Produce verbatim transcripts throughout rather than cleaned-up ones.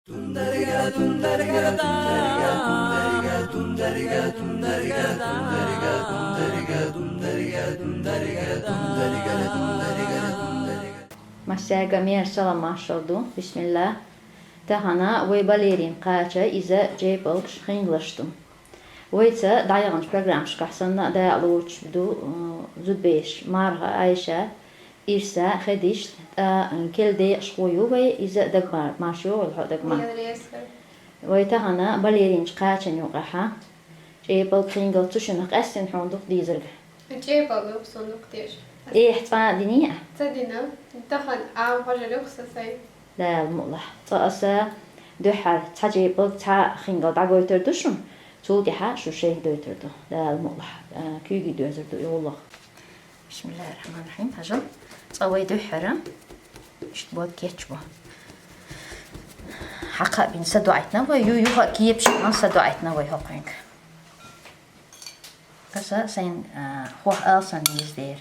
Массаьга мер салам маршал ду. Бисмилла. Тахана вай балерин кхача иза чӀепалгаш хингалаш ду. Вайца дӀаяханча программашкахь санна дакъа лоцуш ду, э, зудбераш Марха, Айша, Ирса, Хедиш, тӀа, э, керла декъашхо ю вай, иза Дагмар, марша йогӀийла хьо, Дагмар. Вай тахана балеринчу кхачан юкъахьа. ЧӀепалг хингал цу шинах къаьстина хьуна дукха дезарг. ЧӀепалг ю суна дукха дезаш. Эхь цкъа а динийа? Ца дина. Тахана Ӏама хьожур ю сан сайн. Дала мукъ лахь. Цкъа аса дуьххьара цхьа чӀепалг, цхьа хингал дӀагойтур ду шуна, цул тӀаьхьа шу шайга дойтур ду. Дала мукъ лахь. А, куьйге доьзар ду и гӀуллакх. Бисмиллахир-рахманир-рахим. Хьажал. Цкъа вай дуьххьара. Иштта бод кечбо. Хьакха а бина са доӀийтина вай, ю-, юха а кепаш а бина са доӀийтина вай хӀокхуьнга. Аса сайн, а, хӀох алсам деза дера.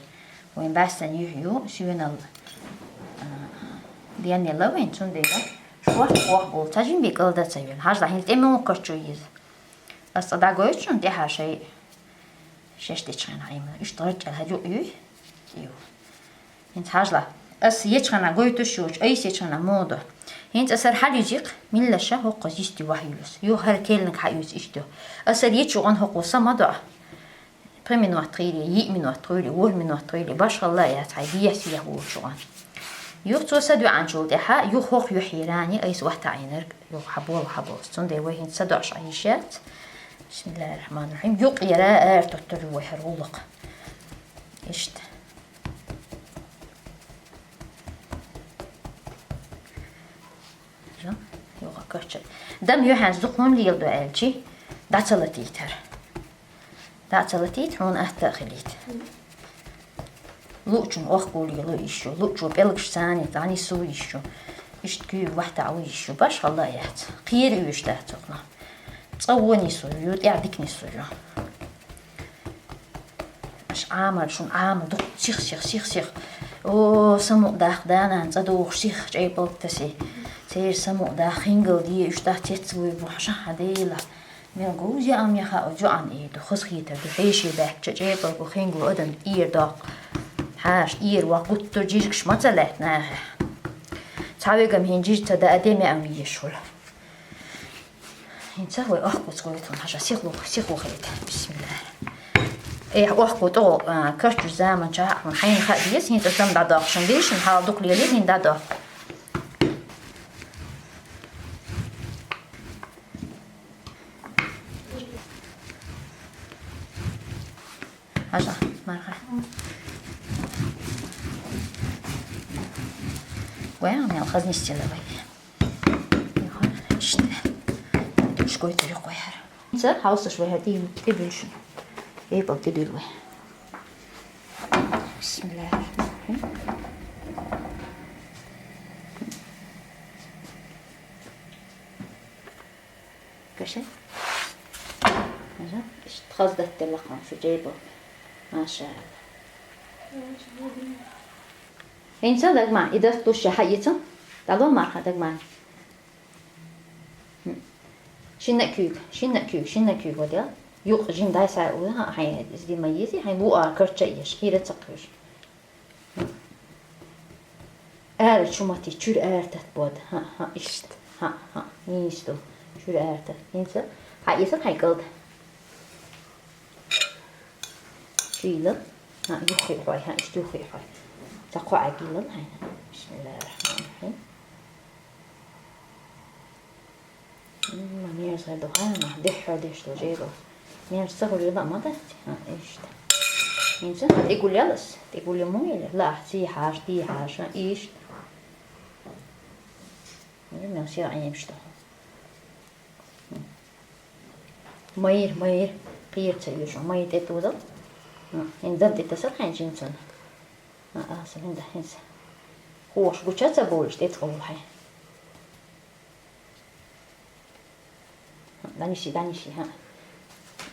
Вайн баьссан юьхь ю, соьнал, а, денъелла вайн, цундела шорта хӀох болу. Ца жима бен кӀалда ца йоьлу. Хьажал, хӀинца тӀе муха карчо еза. Аса цкъа дӀагойту шуна тӀаьхьа шай. Шаьш дечу хенахь Ӏиймана. Иштта гӀарчӀел хьаьжу юй? Ю. ХӀинца хьажала. Ас ечу хенахь гойтуш йолчу, айса ечу хенахь муха до. ХӀинца ас хӀара хьалюьзийкх, миллаша хӀокхуза йисте вахьа юьллуш. Ю хӀара келниг хьаоьцу иштта ю. Ас хӀара ечу гӀан хӀокхо са ма доӀа. Пхи минот хийре, йиъ минот хуьйре, ворхӀ минот хуьйре, башхалла а яц хьайн дехьа-сехьа волчу гӀан. Юха цо са доьӀанчул тӀаьхьа, юха хӀокху юьхьера айса вахьа Ӏийнарг, юха хьан болу хьан болу. Цундела вай хӀинца са доӀуш Ӏан йиш яц. Бисмиллахир-рахманир-рахим. Юкъера ара тоттур ю вай хӀара гӀуллакх. Иштта. Жа, юха коча. Дам юьхьанца дукха хӀунда леладо аьлчи, дӀа ца латийтара. ДӀа ца латийта, хьуна атта а хилийта. Луучун охкули лу йиш ю, луучу пӀелгаш цани, цани су йиш ю. Иштта куьйга вахьа ву йиш ю, башхалла а яц. Кхера уьш дац цунах. Цкъа вон нисур ю, тӀаьхьа дика нисур ю. Аша Ӏамал, шуна Ӏамал дукха сих, сих, сих, сих. О, самукъадаккха да-нана цӀа дохуш сих чӀепалг таси. Церан самукъадаккха хингал де, уьш дац цецвуй бу, хьажа хьан дела. Мел говза яа ам яха оцу йоӀан эр ду, хазахетар ду, хьеший баьхкача чӀепалгу хингало адам тӀера доккху. Хьаша тӀера ваха гуттар жижигаш ма ца лаьтта нахехь. Цхьа вегам хӀин жижиг ца даа де меа ма еш хуьлу. ХӀинца вай охкуц гойтун хьажа, сихлух, сихлух хилита. Бисмиллахь. Эх, охку тӀо, а, карчуш заман чахьа хьуна хьайна хаа деза, хӀинца дам дӀадоккху шун дийшин, хьала дукха лелий, хӀин дӀадоккху. Хьажа, марха. Гой, а, мел хазни стелла вай. Иштта. Шкой тӀе гой хьара. Ца, хьовсаш вай хьа тӀе, тӀе буьлшин. Эпал тӀе дуьл вай. Бисмиллахь. Каша? Ага, иштта хаза датталла кхана шу чӀепалг. Машаалла. ХӀинца дагма, и даст луш хьаийца? ДӀало марха дагма. Хм. Шинна а куьйга, шинна а куьйга, шинна а куьйга вадел. Юкъ жин дай сай у, хьайн изди ма ези, хьайн ву а карча еш, хира ца кхуьш. Ара чу ма ти, чуьра ара тат бод. ХӀаъ, хӀаъ, иштта. ХӀаъ, хӀаъ, нийса ду. Чуьра ара тат. ХӀинца хьан эсар хьайн кӀалда. Чийла. ХӀаъ, юххе хьой, хӀаъ, иштта юххе хьой. Ца кхоа гилла хьайна. Бисмиллахир-рахманир-рахим. М, мерза ду, хьана, дуьххьал деш ду, жеба. Мерза ца хуьлу, ма дац. А, иштта. Инца тӀегулъял ас, тӀегулъя муйла, лахь, ций хьаш, дий хьаш, а, иштта. М, мел сел Ӏемаш ду. Майра, майра, кхера ца оьшу, майра тӀе тӀузал. М, хӀинца дам тӀе тасал хьайн жимцана. А, а, са хӀинда, хӀинца. Хош гуча ца болуш, тӀе ца къовла хьайн. ДӀаниси, дӀаниси, хӀаъ.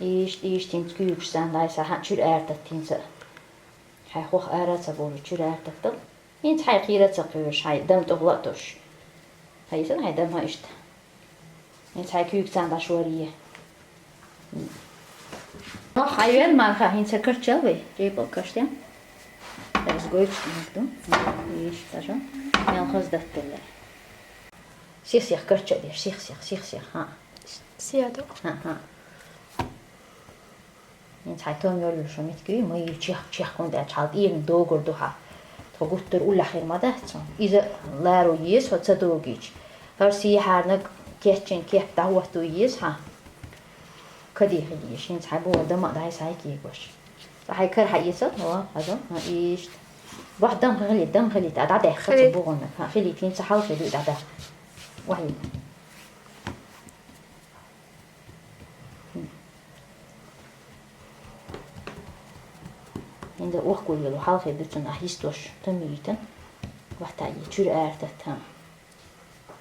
Иштта, иштта, хӀинца куьйгаш санна, дай са хӀаъ чуьра ара таттинца. Хьайн хох ара ца бовлу, чуьра ара таттал. ХӀинца хьайн кхера ца кхуьйш, хьайн дам тӀе гӀла а тосуш. Хьайн исана хьайн дам хьан иштта. Эцхьай куьйга царна дӀашорийя. Ох, хьайвел марха, хӀинца карчал вай, чӀепал карчал. Аз гойчу хӀинца ду. Иш, тажа. Мел хаза датталла. Сих-сих карчал деш, сих-сих, сих-сих, хьа. Сияду. Хьа, хьа. Хьинца хьайн том йоллуш шу митгий, ма ю чех, чех кун даьлча хьал тӀера догур ду хьа. Тхо гуттар уллехь хир ма дац цунна. Иза ларо еза хьо ца догийча. ХӀара сийхьарнаг кечйина кеп дӀахӀотто еза хьа. Каде хила еза, хӀинца хьайн боху дама а дӀай схьай кегош. Цкъа хьайн кара хьаэцал, о, хьажал, хьа, иштта. Боху дам хилийта, дам хилийта, а дӀадаьхха ца бохуннаг, хьа, хилийта, хӀинца хьалхе дуй дӀадаьхха. Вахьийна. ХӀинца охкур йолу хьалхе дуьцун ахь йистош, тан йийтина. Ватта е чуьра арататта.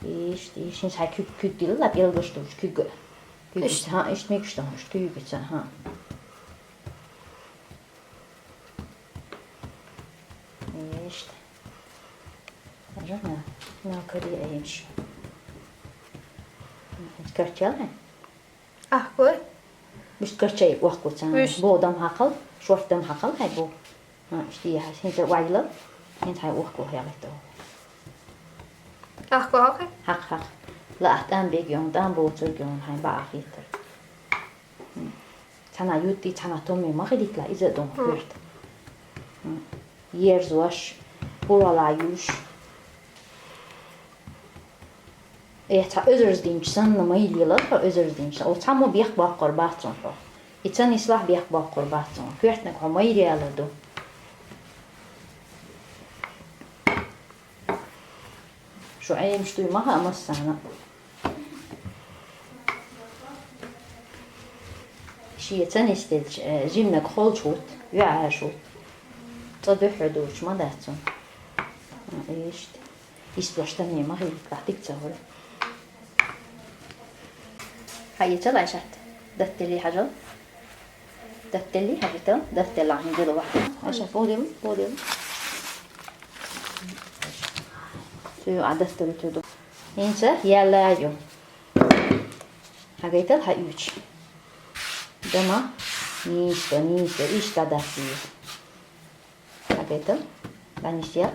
Иштта, иштта, хӀинца хьайн куьг, куьг дилла, пӀелгаш долчу куьг. Куьг, иштта, хьа, иштта мегаш ду хьуна, куьйгаца, хьа. Иштта. Ажа, на, на, карий айинаш. Карчал хьайн? Ахкой? Вуьшта карчай охкуца. Вуьшта. Бо дам хьакхал, шорт дам хьакхал хьай бо. Ха, иштта хьай, хӀинца вайлал, хӀинца хьай охко хьягӀитта. Ахко хьакхай? Хьакха, хьакха. Лаахь тӀам бег йон, тӀам боцург йон, хьайн баӀа хетар. Цхьана юттий, цхьана томми ма хилийтла, иза а дун хӀорта. Ерзош, хӀурала юш. Э, цхьа оьзарз динчу санна ма йилла хьо оьзарз динчу. О, цхьаммо бехк боккхур бац цунна хьо. И ца нислахь бехк боккхур бац цунна. Коьртаниг хьо майра яла ду. Шу Ӏемаш дуй ма хаьа массарна. Шен ца нисделча, э, жиманиг холчу хӀутту, юьхьӀаьржа хӀутту. Цкъа дуьххьара дуьйцуш ма дац цунна. М, иштта. Иштта дош дан ма хилла, дика ца хуьлу. Хьаэцал, Айшат. Датталлий хьажал. Датталлий хьажитал, датталла хӀинца дила вахьа. Айшат, бодил, бодил. Цу а датталла цу ду. ХӀинца яла ю. Хьагайтал хьаоьцуш. Дама нийса, нийса, иштта дӀадахийла. Хьагайтал, дӀанисъял.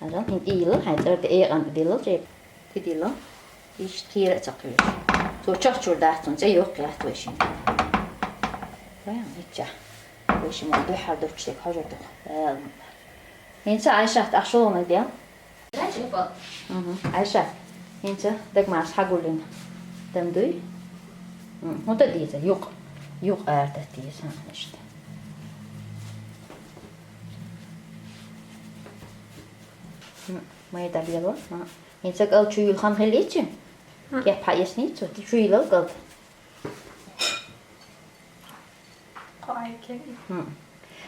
Хьажал, хӀинца ийла, хьайн цӀарда экъан тӀе диллал, чӀе. Тидиллал. Иштта кхера а ца кхоьруш. Цо чохчур дац цунна, цӀе йоккха яц вай шина. Вай, ичча. Вай шина дуьххьара доцчу дерг хьожур ду. ХӀинца Айшат, ахь шолгӀаниг дел. Мгм. Айша, хӀинца дагмас хьагуллина. Дам дуй? М, хӀун дан деза? Юкъ. Юкъ арадат деза, хьан, иштта. М, майда лело, м. ХӀинца кӀал чуйла хан хилийчи? М. Кеп хьаэсницу? Чуйлал кӀал. Кхоайкин. М.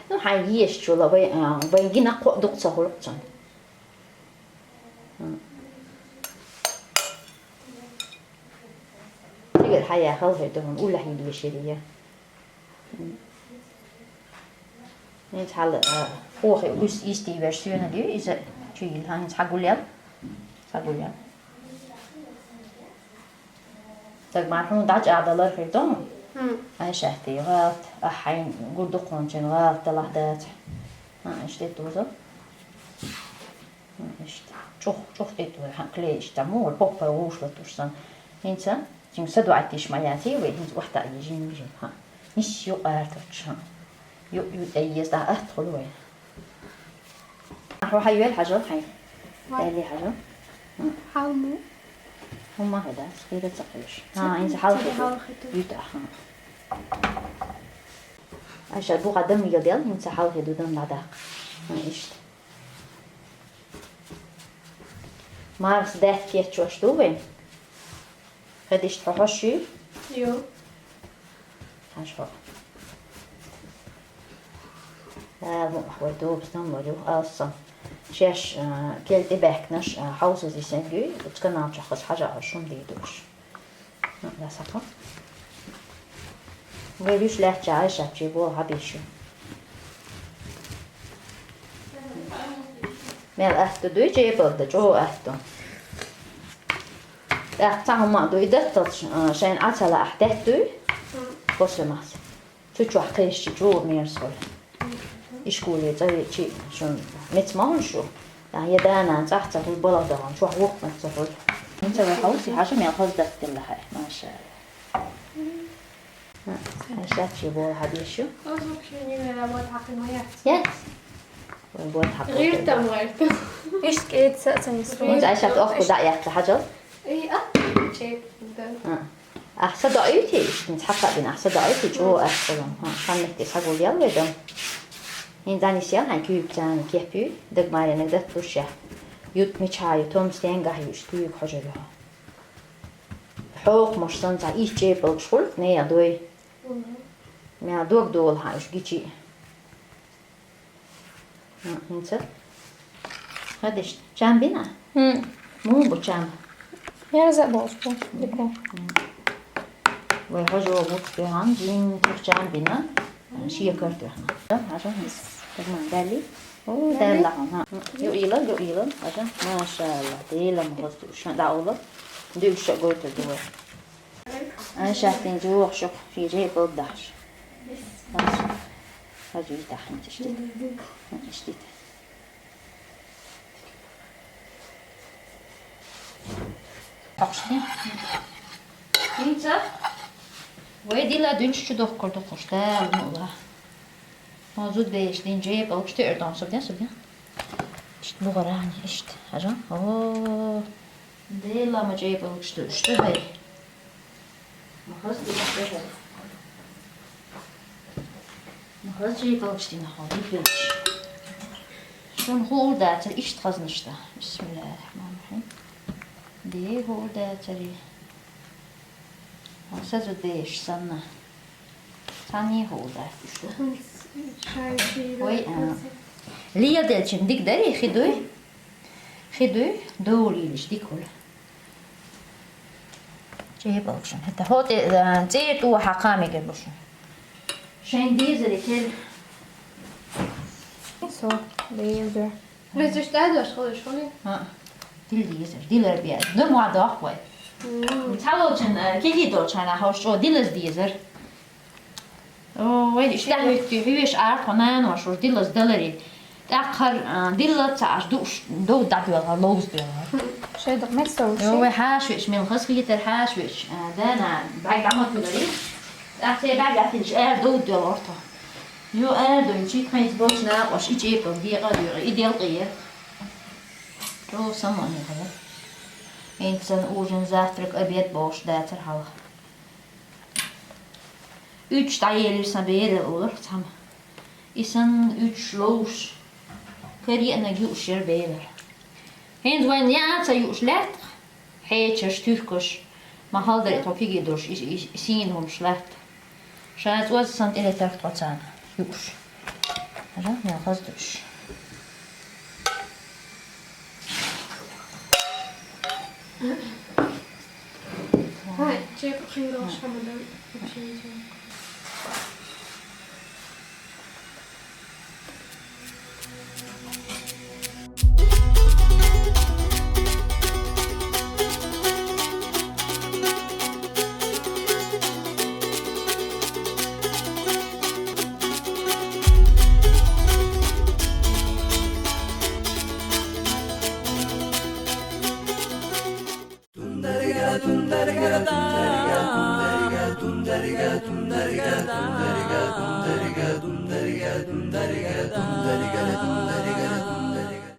Ну, хьайн ешачула вай, а, вайн гина кхоъ дукха ца хуьлу цунна. М. Цигара хьаяхал хӀе ду хьуна, уллехь йилла еширия. М. ХӀинца хьала, а, хохе уьс истий веш соьна дуьй, иза чуйла, хьан хӀинца хьагулъел? Хьагулъел. Даг мара хьуна дӀачӀагӀдалар хир ду? Хм. Айшатти, гӀалат, ахь хьайн гур дукхончун гӀалат далахь дацахь. ХӀа, иштта тӀе тузал. ХӀа, иштта. ЧӀух, чӀух тӀе тузал, хьан клей иштта. МугӀар поппа вовшла туш сан. ХӀинца, цуьнга са дуӀа тиш ма яций вай, хӀинца охьта а ежин бижин. ХӀа. Нис юкъа арточу, хӀа. Ю, ю, тӀе еза, дӀа атта хуьлу вай. Ахьо хьай вел хьажал хьай. Вай. Эли хьажал. Хьалму. ХӀумма хӀеда, хӀеда ца кхуьуш. Ца хӀа, инза кхуьуш, хьалха ца хӀалха ду. Ду. Юта, хӀа. Аша, бу гӀадам йил дел, инца хьалха ду дам дӀадаккха. ХӀа, иштта. Марс даьтта кечош ду вай? ХӀедиштта хьо хьош ю? Ю. Хьажа хьо. Дала мукъ лахь вай, тоба стам ло ю, алссам. Шаьш, а, кел тӀебаьхкинарш, а, хьовсаза йисина дуй, оцу канал чохь хаза хьажа хьо шун дийр долуш. Ну, дас хьакха. Вай вуьш лаьттача Айшатчий боху хьабийш ю. Мел атта дуй, чӀепалда, чӀогӀа атта. ТӀаккха цхьа хӀума а дуй, датталц, а, шайна Ӏа ца лаахь, даьттуй? После масса. Цу чохь кхерччи чӀогӀа мерза хуьлу. Ишколе цӀа веъчи шуна меца ма хуьлу шу. Я да-нана цӀахь ца хуьлу, балха дахана чохь вукхунах ца хуьлу. ХӀинца вай хьовсий, хьажа мел хаза даттаделла хьай, машаАллахӀ. Айшат, ши бола хьан деш ю? Яц. Вай бола хьан гӀиртам гӀиртам. Иштта кӀеда са а ца нисву. ХӀинца Айшат охку дӀа а яц, хьажал. Эй, а, чек, да. А. Ахьа са доуьйтий, иштта хьакха а бина, ахьа са доуьйтий, чӀогӀа аьлла. А, хан метте схьагулъял вай дам. ХӀинца нисъял хьайн куьйга царна кеп юй, дага маренаг датталушехь. Ют мичахьа ю, том стенгахь ю, иштта куьйга хьожур ю хьо. Хьокхамаш санна цхьа итт чӀепалгаш хуьлу, нехан дой. Мел дог долу хьан уьш гичи. ХӀинца. Хадиш, чам бина? ХӀм. Муха бу чам? Мерза а болуш бу, дика. Вай хьожа ву туьхан, жин туьх чам бина. Шекар туьхна. Да, хьажа хӀинца. Тагман дали. О, дали лахана. Ю илан, ю илан. Хьажа. МашаАллахӀ. Делам хоза шан да улан. Дуьйш а гойтур ду вай. Айшатин жуьгӀу шух, ши жей болу дахьаш. Хаза, хаза дахьаш иштта. Иштта. Тохшни. ХӀинца вай дила дуьлш чу дохкур дукхуш, Дала мула. Ма зуда беш дин жей болуш тӀе эрдом субден, субден. Иштта бугӀарахьа, иштта. Хьажа? О. Дела ма чӀепалгаш ду, иштта хӀай. Ма хаза дина хӀай. Ма хаза чӀепалгаш дина хьо, дипилгаш. Шуна хуур дацара иштта хазнаш да. Бисмиллахьир-рахьманир-рахьим. Де хуур дацара. Ма са зуда беш санна. Цхьанне хуур дац уьш ду. Вай, а, лелделчун дика дарий, хи дуй? Хи дуй? Довлийлаш дика хуьлу. ЧӀепалгаш шуна. ХӀета хӀо тӀе, а, цӀера тӀу хьакха мегар бу шуна. Шайн дезаре тел. Со, лелде. Везаш дӀадош хуьлуш хуьлий? А, дила дезар, дилар бер. Нур ма дохку вай. М. Цхьаволчун, а, кегий долчарна хьовш чӀо дилаз дезар. О, вай иштта хӀуьттий, хьуьйш арахьа нанош уж дилаз даларе. ТӀаккха, а, дилла ца Ӏаш дууш, дов дӀадоьлхьа, ловз доьлхьа. Шайдах мет со О, вай хьаша веъча, мел хаза хетар хьаша веъча, а, дана, бӀаьг дӀа ма туьлари. ТӀаккха церан бӀаьг дӀатилча, аьр дов доьлхьа тхо. Ю аьр дуьйна, чу тхайца болчу накъош и чӀепал декъа а доькъу, и делкъе. ЧӀогӀа самукъане хила. ХӀинца санна ужин, завтрак, обед бохуш дацара хьалха. Уьдуш дӀаелира сан берал олура цхьамма. И санна уьдуш ловш, караеанарг юуш яра берал. ХӀинца вайна яа ца юуш лаьтта, хьечаш, туьхкаш, ма хала дара тхо кегий долуш, и, и, и сийна хӀумаш латта. Ша цӀоза санна тӀелетарх тхо царна юуш. Ара, мел хаза дуьш. Хьай, чекх хийралш хьамадан, вообще ничего.